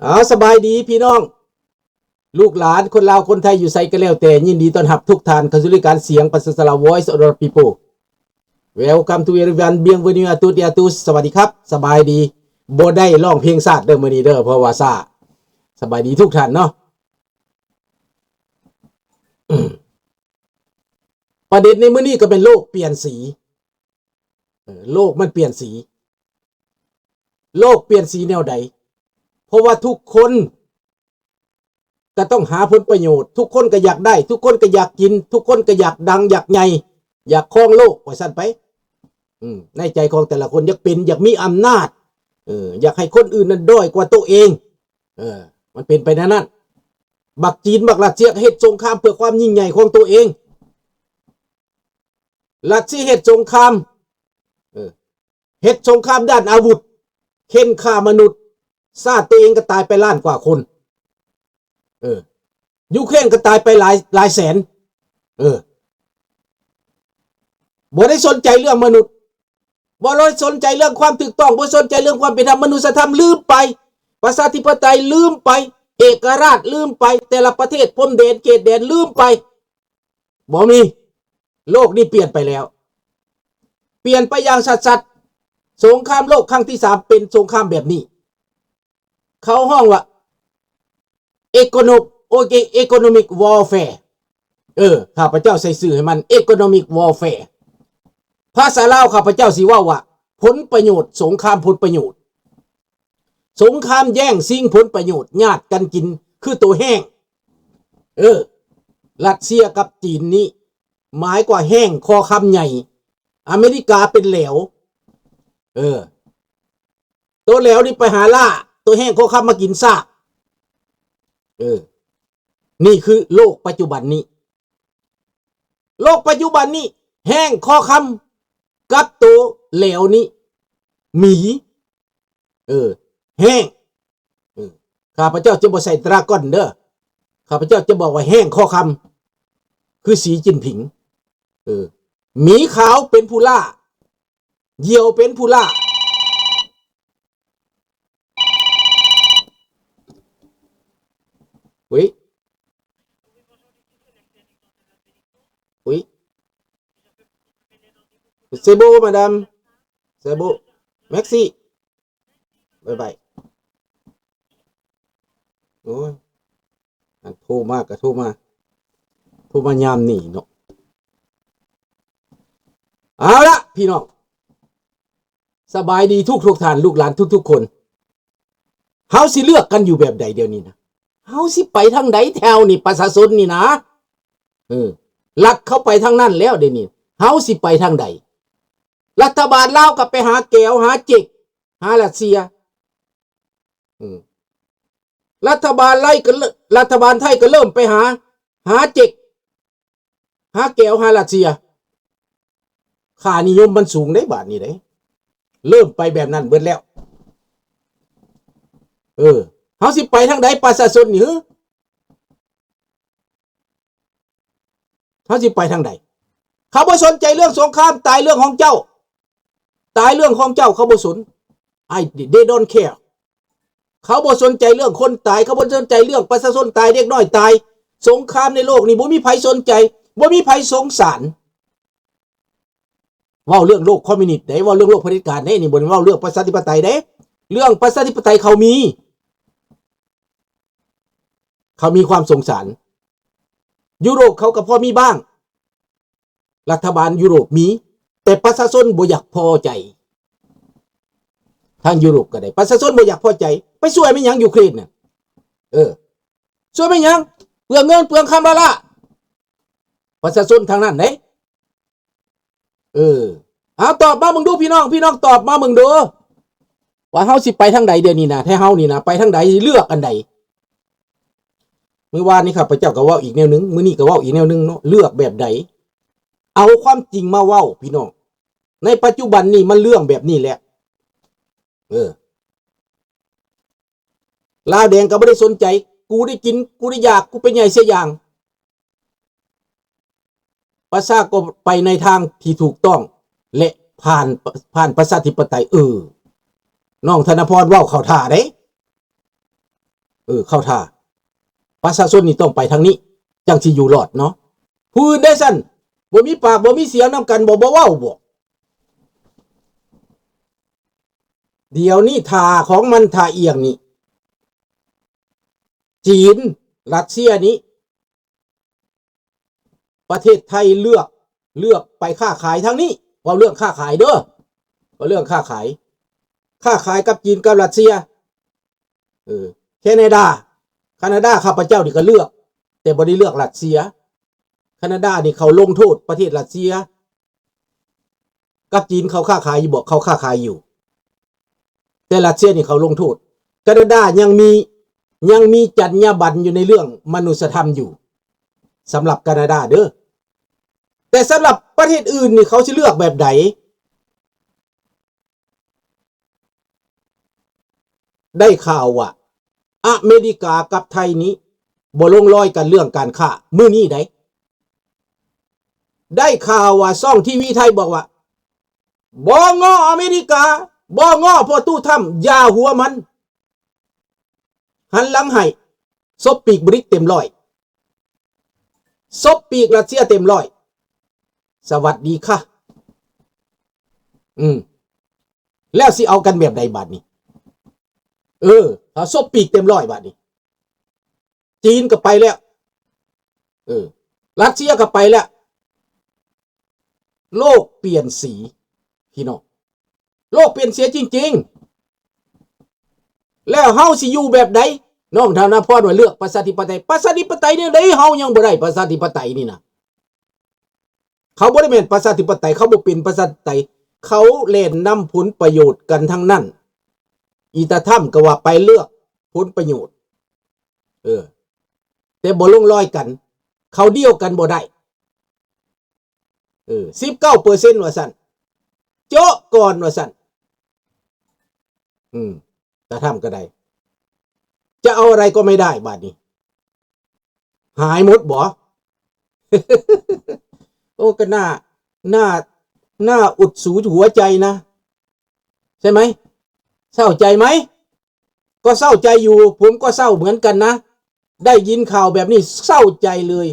ເອົາ ສະບາຍດີພີ່ນ້ອງ ລູກຫຼານຄົນລາວຄົນໄທຢູ່ໃສກໍແລ້ວແຕ່ ຍິນດີຕ້ອນຮັບທຸກທ່ານເຂົ້າສູ່ລາຍການສຽງປະຊາຊົນລາວ Voice of the People. Welcome to everyone. Bienvenue à toutes et à tous. ສະຫວັດດີຄັບ ສະບາຍດີ. ບໍ່ໄດ້ຮ້ອງເພງຊາດເດີມື້ນີ້ເດີ ເພາະວ່າຊ້າ. ສະບາຍດີທຸກທ່ານເນາະ. ປະເດັນໃນມື້ນີ້ກໍແມ່ນໂລກປ່ຽນສີ. ເອີ ໂລກມັນປ່ຽນສີ. ໂລກປ່ຽນສີແນວໃດ? ເພາະວ່າທຸກຄົນກໍຕ້ອງຫາຜົນປະໂຫຍດ, ທຸກຄົນກໍຢາກໄດ້, ທຸກຄົນກໍຢາກກິນ, ທຸກຄົນກໍຢາກດັງ, ຢາກໃຫຍ່, ຢາກຄອງໂລກ, ວ່າຊັ້ນໄປ. ອືມ ໃນໃຈຂອງແຕ່ລະຄົນຢາກເປັນ, ຢາກມີອຳນາດ, ເອີ ຢາກໃຫ້ຄົນອື່ນນັ້ນດ້ອຍກວ່າໂຕເອງ. ເອີ ມັນເປັນໄປແນວນັ້ນ. ບັກຈີນ, ບັກຣັດເຊຍກໍເຮັດສົງຄາມເພື່ອຄວາມຍິ່ງໃຫຍ່ຂອງໂຕເອງ. ຣັດເຊຍເຮັດສົງຄາມ, ເອີ ເຮັດສົງຄາມດ້ານອາວຸດ, ເຂັ່ນຂ້າມະນຸດ, ຊາດໂຕເອງກໍຕາຍໄປລ້ານກວ່າຄົນ. ເອີ ຢູເຄຣນກໍຕາຍໄປຫຼາຍ, ຫຼາຍແສນ. ເອີ ບໍ່ໄດ້ສົນໃຈເລື່ອງມະນຸດ, ບໍ່ໄດ້ສົນໃຈເລື່ອງຄວາມຖືກຕ້ອງ, ບໍ່ສົນໃຈເລື່ອງຄວາມເປັນທຳ, ມະນຸດສະທຳ ລືມໄປ, ປະຊາທິປະໄຕ ລືມໄປ, ເອກະລາດ ລືມໄປ, ແຕ່ລະປະເທດ ພົມແດນ ເຂດແດນ ລືມໄປ. ບໍ່ມີ. ໂລກນີ້ປ່ຽນໄປແລ້ວ, ປ່ຽນໄປຢ່າງຊັດໆ. ສົງຄາມໂລກຄັ້ງທີສາມເປັນສົງຄາມແບບນີ້, ເຂົາຮ້ອງວ່າ Econo-, ໂອເຄ Economic Warfare. ເອີ ຂ້າພະເຈົ້າໃສ່ຊື່ໃຫ້ມັນ Economic Warfare. ພາສາລາວຂ້າພະເຈົ້າຊິເວົ້າວ່າ ຜົນປະໂຫຍດ, ສົງຄາມຜົນປະໂຫຍດ. ສົງຄາມແຍ່ງຊິງຜົນປະໂຫຍດ, ຍາດກັນກິນຄືໂຕແຫ້ງ. ເອີ ຣັດເຊຍກັບຈີນນີ້ໝາຍກວ່າແຫ້ງຄໍຄຳໃຫຍ່, ອາເມລິກາເປັນແຫຼວ. ເອີ ໂຕແຫຼວນີ້ໄປຫາລ່າ, ໂຕແຫ້ງຄໍຄຳມາກິນຊາກ. ເອີ ນີ້ຄືໂລກປັດຈຸບັນນີ້. ໂລກປັດຈຸບັນນີ້ແຫ້ງຄໍຄຳກັບໂຕແຫຼວນີ້ໝີ. ເອີ ແຫ້ງ. ເອີ ຂ້າພະເຈົ້າຈະບໍ່ໃສ່ດຣາກອນເດີ, ຂ້າພະເຈົ້າຈະບອກວ່າແຫ້ງຄໍຄຳ ຄືສີຈິ້ນຜິງ. ເອີ ໝີຂາວເປັນຜູ້ລ່າ, ຢ້ຽວເປັນຜູ້ລ່າ. ອຸ້ຍ ອຸ້ຍ C'est beau madame, c'est beau, merci, bye bye. ໂອ້ຍ ອັນໂທມາກໍໂທມາ, ໂທມາຍາມນີ້ເນາະ. ເອົາລະ ພີ່ນ້ອງ, ສະບາຍດີທຸກໆທ່ານ, ລູກຫຼານທຸກໆຄົນ. ເຮົາຊິເລືອກກັນຢູ່ແບບໃດດຽວນີ້ນະ? ເຮົາຊິໄປທາງໃດແຖວນີ້ ປະຊາຊົນນີ້ນະ? ເອີ ລັດເຂົາໄປທາງນັ້ນແລ້ວດຽວນີ້, ເຮົາຊິໄປທາງໃດ? ລັດຖະບານລາວກໍໄປຫາແກວ ຫາເຈັກ ຫາຣັດເຊຍ. ເອີ ລັດຖະບານໄລກໍເລີ- ລັດຖະບານໄທກໍເລີ່ມໄປຫາ ຫາເຈັກ ຫາແກວ ຫາຣັດເຊຍ. ຄ່ານິຍົມມັນສູງເດ້ ບາດນີ້ເດ້, ເລີ່ມໄປແບບນັ້ນເບິດແລ້ວ. ເອີ ເຮົາຊິໄປທາງໃດ ປະຊາຊົນນີ້? ເຮົາຊິໄປທາງໃດ? ເຂົາບໍ່ສົນໃຈເລື່ອງສົງຄາມ, ຕາຍເລື່ອງຂອງເຈົ້າ, ຕາຍເລື່ອງຂອງເຈົ້າ, ເຂົາບໍ່ສົນ. I, they don't care. ເຂົາບໍ່ສົນໃຈເລື່ອງຄົນຕາຍ, ເຂົາບໍ່ສົນໃຈເລື່ອງປະຊາຊົນຕາຍ, ເດັກນ້ອຍຕາຍ. ສົງຄາມໃນໂລກນີ້ບໍ່ມີໃຜສົນໃຈ, ບໍ່ມີໃຜສົງສານ. ເວົ້າເລື່ອງໂລກຄອມມິວນິດເດ້, ເວົ້າເລື່ອງໂລກຜະເດັດການເດ້, ນີ້ບໍ່ໄດ້ເວົ້າເລື່ອງປະຊາທິປະໄຕເດ້. ເລື່ອງປະຊາທິປະໄຕເຂົາມີ, ເຂົາມີຄວາມສົງສານ. ຢູໂຣບເຂົາກໍພໍມີບ້າງ, ລັດຖະບານຢູໂຣບມີ, ແຕ່ປະຊາຊົນບໍ່ຢາກພໍໃຈ. ທາງຢູໂຣບກໍໄດ້, ປະຊາຊົນບໍ່ຢາກພໍໃຈ. ໄປຊ່ວຍແມ່ນຫຍັງຢູເຄຣນນະ? ເອີ ຊ່ວຍແມ່ນຫຍັງ? ເປືອງເງິນເປືອງຄຳລະລະ. ປະຊາຊົນທາງນັ້ນເດ້. ເອີ ເອົາ ຕອບມາເບິ່ງດູພີ່ນ້ອງ, ພີ່ນ້ອງຕອບມາເບິ່ງດູ ວ່າເຮົາຊິໄປທາງໃດດຽວນີ້ນະ? ແທ້ເຮົານີ້ນະ ໄປທາງໃດ? ເລືອກອັນໃດ? ມື້ວານນີ້ຂ້າພະເຈົ້າກໍເວົ້າອີກແນວໜຶ່ງ, ມື້ນີ້ກໍເວົ້າອີກແນວໜຶ່ງເນາະ, ເລືອກແບບໃດ? ເອົາຄວາມຈິງມາເວົ້າພີ່ນ້ອງ, ໃນປັດຈຸບັນນີ້ມັນເລື່ອງແບບນີ້ແຫຼະ. ເອີ ລາວແດງກໍບໍ່ໄດ້ສົນໃຈ, ກູໄດ້ກິນ, ກູໄດ້ຢາກ, ກູເປັນໃຫຍ່ເສຍຢ່າງ. ປະຊາກໍໄປໃນທາງທີ່ຖືກຕ້ອງ ແລະ ຜ່ານ, ຜ່ານປະຊາທິປະໄຕ. ເອີ ນ້ອງທະນະພອນເວົ້າເຂົ້າທ່າເດ້. ເອີ ເຂົ້າທ່າ. ປະຊາຊົນນີ້ຕ້ອງໄປທາງນີ້ ຈັ່ງຊິຢູ່ລອດເນາະ. ຜູ້ອື່ນເດ້ຊັ້ນ ບໍ່ມີປາກບໍ່ມີສຽງນຳກັນບໍ? ບໍ່ເວົ້າບໍ? ດຽວນີ້ທ່າຂອງມັນ ທ່າອຽງນີ້ ຈີນ ຣັດເຊຍນີ້ ປະເທດໄທເລືອກ ເລືອກໄປຄ້າຂາຍທາງນີ້. ເວົ້າເລື່ອງຄ້າຂາຍເດີ ເວົ້າເລື່ອງຄ້າຂາຍ ຄ້າຂາຍກັບຈີນກັບຣັດເຊຍ. ເອີ ແຄນາດາ ຄານາດາ ຂ້າພະເຈົ້ານີ້ກໍເລືອກ ແຕ່ບໍ່ໄດ້ເລືອກຣັດເຊຍ. ຄານາດານີ້ເຂົາລົງໂທດປະເທດຣັດເຊຍ ກັບຈີນເຂົາຄ້າຂາຍຢູ່ບໍ? ເຂົາຄ້າຂາຍຢູ່ ແຕ່ຣັດເຊຍນີ້ເຂົາລົງໂທດ. ການາດາຍັງມີ ຍັງມີຈັນຍາບັນຢູ່ໃນເລື່ອງມະນຸດສະທຳຢູ່ ສຳລັບການາດາເດີ. ແຕ່ສຳລັບປະເທດອື່ນນີ້ ເຂົາຊິເລືອກແບບໃດ? ໄດ້ຂ່າວວ່າອາເມລິກາກັບໄທນີ້ບໍ່ລົງລອຍກັນເລື່ອງການຄ້າມື້ນີ້ໃດ. ໄດ້ຂ່າວວ່າຊ່ອງທີວີໄທບອກວ່າ ບໍ່ງໍ້ອາເມລິກາ, ບໍ່ງໍ້ພໍ່ຕູ້ທຳ, ຢ່າຫົວມັນ, ຫັນຫຼັງໃຫ້, ສົບປີກບຣິກເຕັມຮ້ອຍ, ສົບປີກຣັດເຊຍເຕັມຮ້ອຍ, ສະຫວັດດີຄ່ະ. ອືມ ແລ້ວຊິເອົາກັນແບບໃດບາດນີ້? ເອີ ຖ້າສົບປີກເຕັມຮ້ອຍບາດນີ້ ຈີນກໍໄປແລ້ວ ເອີ ຣັດເຊຍກໍໄປແລ້ວ. ໂລກປ່ຽນສີພີ່ນ້ອງ, ໂລກປ່ຽນເສຍຈິງໆ. ແລ້ວເຮົາຊິຢູ່ແບບໃດ? ນ້ອງທະນາພອນວ່າເລືອກປະຊາທິປະໄຕ, ປະຊາທິປະໄຕແນວໃດ? ເຮົາຍັງບໍ່ໄດ້ປະຊາທິປະໄຕນີ້ນະ. ເຂົາບໍ່ໄດ້ແມ່ນປະຊາທິປະໄຕ, ເຂົາບໍ່ເປັນປະຊາທິປະໄຕ, ເຂົາແລ່ນນຳຜົນປະໂຫຍດກັນທັງນັ້ນ. ອີຕາທຳກໍວ່າໄປເລືອກຜົນປະໂຫຍດ ເອີ ແຕ່ບໍ່ລົງລອຍກັນ, ເຂົາດຽວກັນບໍ່ໄດ້. ເອີ ສິບເກົ້າເປີເຊັນວ່າຊັ້ນ, ໂຈະກ່ອນວ່າຊັ້ນ. ອືມ ຕາທຳກໍໄດ້ ຈະເອົາອະໄລກໍໄມ່ໄດ້ບາດນີ້. ຫາຍໝົດບໍ? ໂອ້ ກໍໜ້າ ໜ້າ ໜ້າອຸດສູຫົວໃຈນະ ໃຊ່ໄໝ? ເສົ້າໃຈໄໝ? ກໍເສົ້າໃຈຢູ່, ຜົມກໍເສົ້າເໝືອນກັນນະ, ໄດ້ຍິນຂ່າວແບບນີ້ເສົ້າໃຈເລີຍ.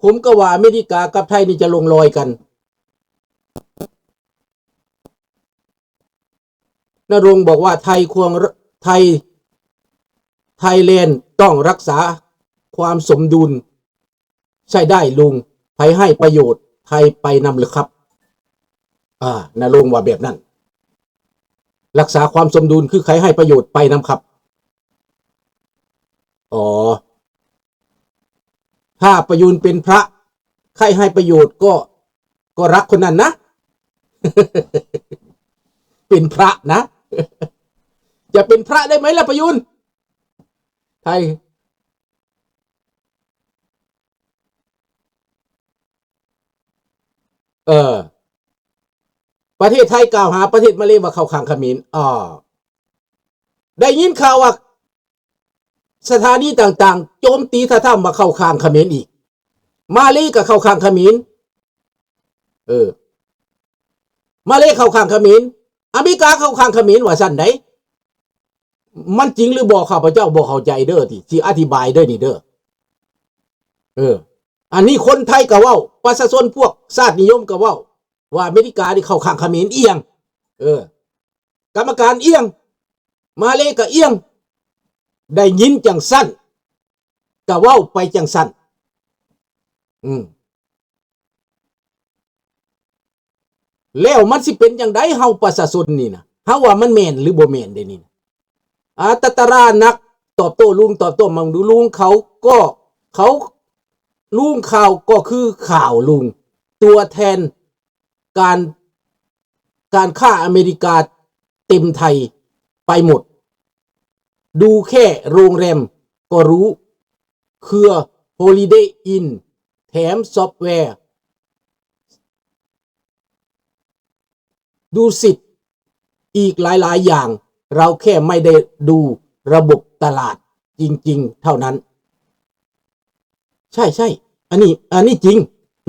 ຜົມກໍວ່າອາເມລິກາກັບໄທນີ້ຈະລົງລອຍກັນ. ນະລົງບອກວ່າ ໄທຄວນ ໄທ ໄທແລນຕ້ອງຮັກສາຄວາມສົມດຸນ. ໃຊ້ໄດ້ລຸງ, ໃຜໃຫ້ປະໂຫຍດ ໃຫ້ໄປນຳເລີຍຄັບ. ອາ ນະລົງວ່າແບບນັ້ນ, ຮັກສາຄວາມສົມດຸນ ຄືໃຜໃຫ້ປະໂຫຍດໄປນຳຄັບ. ອໍ ຖ້າປະຍຸນເປັນພະ ໃຜໃຫ້ປະໂຫຍດກໍ ກໍຮັກຄົນນັ້ນນະ. ເປັນພະນະ ຈະເປັນພະໄດ້ໄໝລະປະຍຸນ? ໄທ ເອີ ປະເທດໄທກ່າວຫາປະເທດມາເລວ່າເຂົ້າຂ້າງຂະເໝນ. ອາ ໄດ້ຍິນຂ່າວວ່າສະຖານີຕ່າງໆໂຈມຕີທ່ານທຳວ່າເຂົ້າຂ້າງຂະເໝນອີກ. ມາເລກໍເຂົ້າຂ້າງຂະເໝນ. ເອີ ມາເລເຂົ້າຂ້າງຂະເໝນ, ອາເມລິກາເຂົ້າຂ້າງຂະເໝນ ວ່າຊັ້ນໃດ. ມັນຈິງຫຼືບໍ່ ຂ້າພະເຈົ້າບໍ່ເຂົ້າໃຈເດີ ທີ່ຊິອະທິບາຍເດີນີ້ເດີ. ເອີ ອັນນີ້ຄົນໄທກໍເວົ້າ, ປະຊາຊົນພວກຊາດນິຍົມກໍເວົ້າ ວ່າອາເມລິການີ້ເຂົ້າຂ້າງຂະເໝນ, ອຽງ. ເອີ ກຳມະການອຽງ, ມາເລກໍອຽງ, ໄດ້ຍິນຈັ່ງຊັ້ນ ກໍເວົ້າໄປຈັ່ງຊັ້ນ. ອືມ ແລ້ວມັນຊິເປັນຈັ່ງໃດ ເຮົາປະຊາຊົນນີ້ນະ? ເຮົາວ່າມັນແມ່ນຫຼືບໍ່ແມ່ນເດນີ້ນະ? ອາ ຕະຕະລານັກຕອບໂຕ້ລຸງ ຕອບໂຕ້ມາເບິ່ງດູ. ລຸງເຂົາກໍ ເຂົາ ລຸງຂ່າວກໍຄືຂ່າວລຸງ, ຕົວແທນການ ການຄ້າອາເມລິກາເຕັມໄທໄປໝົດ. ດູແຄ່ໂຮງແຮມກໍຮູ້, ເຄືອ Holiday Inn ແຖມຊອບແວ ດູສິດ ອີກຫຼາຍໆຢ່າງ, ເຮົາແຄ່ໄມ່ໄດ້ດູລະບົບຕະຫຼາດຈິງໆເທົ່ານັ້ນ. ໃຊ່ໆ ອັນນີ້ ອັນນີ້ຈິງ.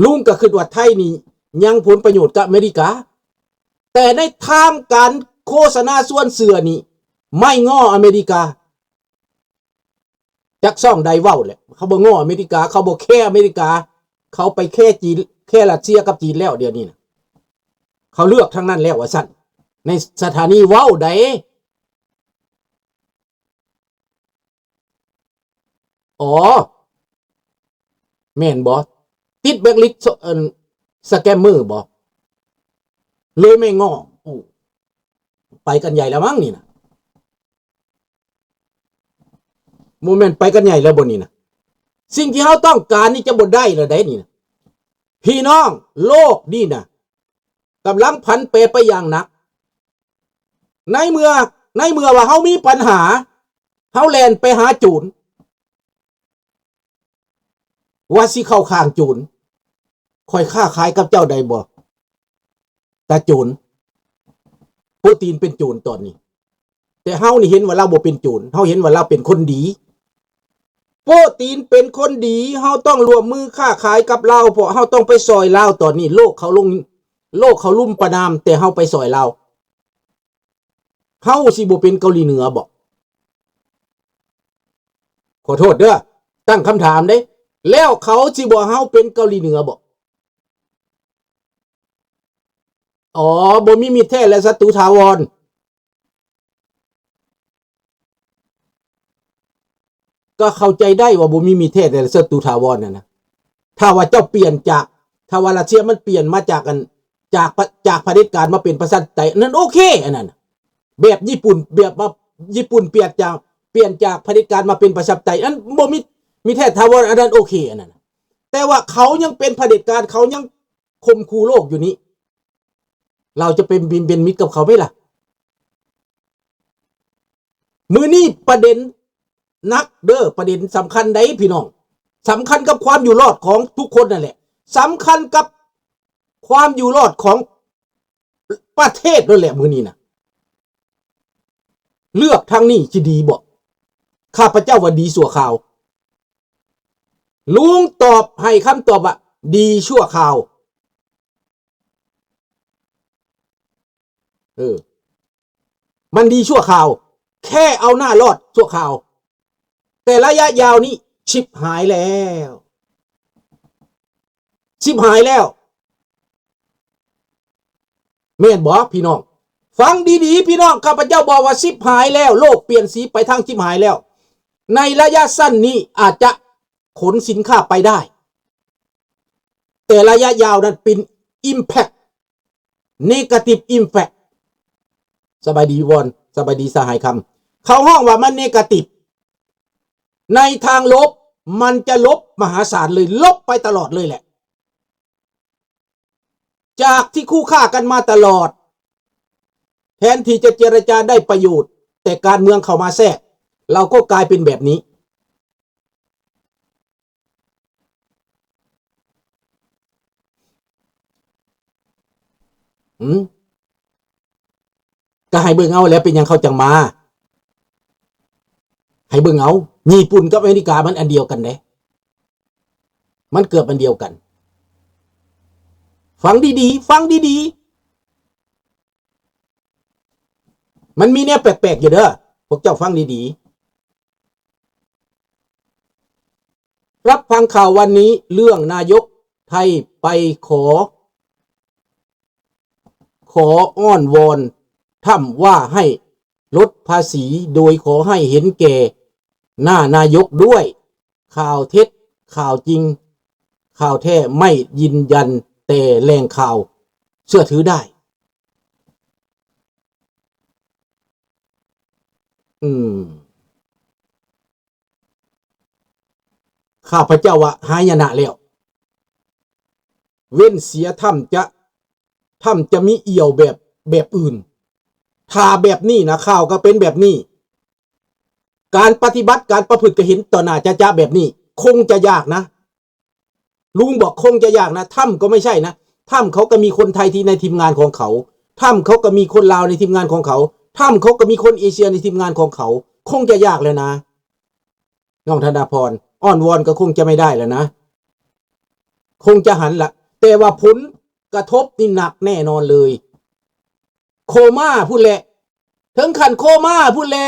ລຸງກໍຄິດວ່າໄທນີ້ຍັງຜົນປະໂຫຍດກັບອາເມລິກາ, ແຕ່ໃນທາງການໂຄສະນາຊວນເຊື່ອນີ້ ໄມ້ງໍ້ອາເມລິກາ. ຈັກຊ່ອງໃດເວົ້າແຫຼະ ເຂົາບໍ່ງໍ້ອາເມລິກາ ເຂົາບໍ່ແຄອາເມລິກາ ເຂົາໄປແຄຈີນ ແຄຣັດເຊຍກັບຈີນແລ້ວ ດຽວນີ້ນະ ເຂົາເລືອກທາງນັ້ນແລ້ວວ່າຊັ້ນ ໃນສະຖານີເວົ້າໃດ. ອໍ ແມ່ນບໍ່? ຕິດແບລັກລິດ ອັນ ສະແກມເມີບໍ່? ເລີຍແມ່ງໍ້ ໂອ້ ໄປກັນໃຫຍ່ແລ້ວມັ້ງນີ້ນະ ບໍ່ແມ່ນໄປກັນໃຫຍ່ແລ້ວບໍ່ນີ້ນະ? ສິ່ງທີ່ເຮົາຕ້ອງການນີ້ຈະບໍ່ໄດ້ແລ້ວໃດນີ້ນະ ພີ່ນ້ອງ ໂລກນີ້ນະ ກຳລັງຜັນແປໄປຢ່າງໜັກ. ໃນເມື່ອ ໃນເມື່ອວ່າເຮົາມີບັນຫາ ເຮົາແລ່ນໄປຫາໂຈນ ວ່າຊິເຂົ້າຂ້າງໂຈນ ຂ້ອຍຄ້າຂາຍກັບເຈົ້າໄດ້ບໍ່? ຕາໂຈນ ໂປຕີນເປັນໂຈນຕອນນີ້ ແຕ່ເຮົານີ້ເຫັນວ່າລາວບໍ່ເປັນໂຈນ ເຮົາເຫັນວ່າລາວເປັນຄົນດີ. ໂປຕີນເປັນຄົນດີ ເຮົາຕ້ອງຮ່ວມມືຄ້າຂາຍກັບລາວ ເພາະເຮົາຕ້ອງໄປຊ່ອຍລາວ. ຕອນນີ້ໂລກເຂົາລົງ ໂລກເຂົາລຸມປະນາມ ແຕ່ເຮົາໄປຊ່ອຍລາວ ເຮົາຊິບໍ່ເປັນເກົາຫຼີເໜືອບໍ? ຂໍໂທດເດີ້ ຕັ້ງຄຳຖາມເດ້ ແລ້ວເຂົາຊິບໍ່ເຮົາເປັນເກົາຫຼີເໜືອບໍ? ອໍ ບໍ່ມີມິດແທ້ ແລະ ສັດຕູຖາວອນ. ກໍເຂົ້າໃຈໄດ້ວ່າບໍ່ມີມິດແທ້ ແຕ່ສັດຕູຖາວອນນັ້ນນະ ຖ້າວ່າເຈົ້າປ່ຽນຈາກ ຖ້າວ່າຣັດເຊຍມັນປ່ຽນມາຈາກອັນ ຈາກ ຈາກຜະເດັດການມາເປັນປະຊາທິປະໄຕ ອັນນັ້ນໂອເຄ ອັນນັ້ນນະ ແບບຍີ່ປຸ່ນ ແບບວ່າຍີ່ປຸ່ນປ່ຽນຈາກ ປ່ຽນຈາກຜະເດັດການມາເປັນປະຊາທິປະໄຕ ອັນບໍ່ມີ ມີແທ້ຖາວອນ ອັນນັ້ນໂອເຄ ອັນນັ້ນນະ ແຕ່ວ່າເຂົາຍັງເປັນຜະເດັດການ ເຂົາຍັງຂົ່ມຂູ່ໂລກຢູ່ນີ້ ລາວຈະເປັນ ເປັນມິດກັບເຂົາໄໝລະ? ມື້ນີ້ປະເດັນໜັກເດີ້ ປະເດັນສຳຄັນໃດ໋ພີ່ນ້ອງ ສຳຄັນກັບຄວາມຢູ່ລອດຂອງທຸກຄົນນັ້ນແຫຼະ ສຳຄັນກັບຄວາມຢູ່ລອດຂອງປະເທດໂລດແຫຼະມື້ນີ້ນະ. ເລືອກທາງນີ້ຊິດີບໍ່? ຂ້າພະເຈົ້າວ່າດີຊົ່ວຄາວ. ລຸງຕອບ ໃຫ້ຄຳຕອບວ່າດີຊົ່ວຄາວ. ເອີ ມັນດີຊົ່ວຄາວ ແຄ່ເອົາໜ້າລອດຊົ່ວຄາວ ແຕ່ໄລຍະຍາວນີ້ຊິບຫາຍແລ້ວ ຊິບຫາຍແລ້ວ ແມ່ນບໍ່ພີ່ນ້ອງ? ຟັງດີໆ ພີ່ນ້ອງ ຂ້າພະເຈົ້າບອກວ່າຊິບຫາຍແລ້ວ ໂລກປ່ຽນສີໄປທາງຊິບຫາຍແລ້ວ. ໃນໄລຍະສັ້ນນີ້ອາດຈະຂົນສິນຄ້າໄປໄດ້ ແຕ່ໄລຍະຍາວນັ້ນເປັນ impact negative impact. ສະບາຍດີວອນ ສະບາຍດີສະຫາຍຄຳ. ເຂົາຮ້ອງວ່າມັນ negative ໃນທາງລົບ ມັນຈະລົບມະຫາສານເລີຍ ລົບໄປຕະຫຼອດເລີຍແຫຼະ. ຈາກທີ່ຄູ່ຂ້າກັນມາຕະຫຼອດ ແທນທີ່ຈະເຈລະຈາໄດ້ປະໂຫຍດ ແຕ່ການເມືອງເຂົ້າມາແຊກ ລາວກໍກາຍເປັນແບບນີ້. ຫືມ ກໍໃຫ້ເບິ່ງເອົາແຫຼະ ເປັນຫຍັງເຂົາຈັ່ງມາ ໃຫ້ເບິ່ງເອົາ. ຍີ່ປຸ່ນກັບອາເມລິກາມັນອັນດຽວກັນເດ້ ມັນເກືອບອັນດຽວກັນ. ຟັງດີໆ ຟັງດີໆ ມັນມີແນວແປກໆຢູ່ເດີ ພວກເຈົ້າຟັງດີໆ. ຮັບຟັງຂ່າວວັນນີ້ ເລື່ອງນາຍົກໄທໄປຂໍ ຂໍອ້ອນວອນທຳວ່າໃຫ້ລົດພາສີ ໂດຍຂໍໃຫ້ເຫັນແກ່ໜ້ານາຍົກດ້ວຍ. ຂ່າວເທັດ ຂ່າວຈິງ ຂ່າວແທ້ໄມ່ຢືນຢັນ ແຕ່ແຫຼ່ງຂ່າວເຊື່ອຖືໄດ້. ອືມ ຂ້າພະເຈົ້າວ່າຫາຍະນະແລ້ວ ເວັ້ນເສຍທຳຈະ ທຳຈະມີອ່ຽວແບບ ແບບອື່ນ. ຖ້າແບບນີ້ນະ ຂ່າວກໍເປັນແບບນີ້ ການປະຕິບັດ ການປະພຶດກໍເຫັນຕໍ່ໜ້າຈະໆແບບນີ້ ຄົງຈະຍາກນະ. ລຸງບອກຄົງຈະຍາກນະ ທຳກໍໄມ່ໃຊ່ນະ ທຳເຂົາກໍມີຄົນໄທທີ່ໃນທີມງານຂອງເຂົາ ທຳເຂົາກໍມີຄົນລາວໃນທີມງານຂອງເຂົາ ທຳເຂົາກໍມີຄົນເອເຊຍໃນທີມງານຂອງເຂົາ ຄົງຈະຍາກແລ້ວນະ ນ້ອງທະນາພອນ ອ້ອນວອນກໍຄົງຈະໄມ່ໄດ້ແລ້ວນະ ຄົງຈະຫັນລະ ແຕ່ວ່າຜົນກະທົບນີ້ໜັກແນ່ນອນເລີຍ ໂຄມາພຸ້ນແຫຼະ ເຖິງຂັ້ນໂຄມາພຸ້ນແຫຼະ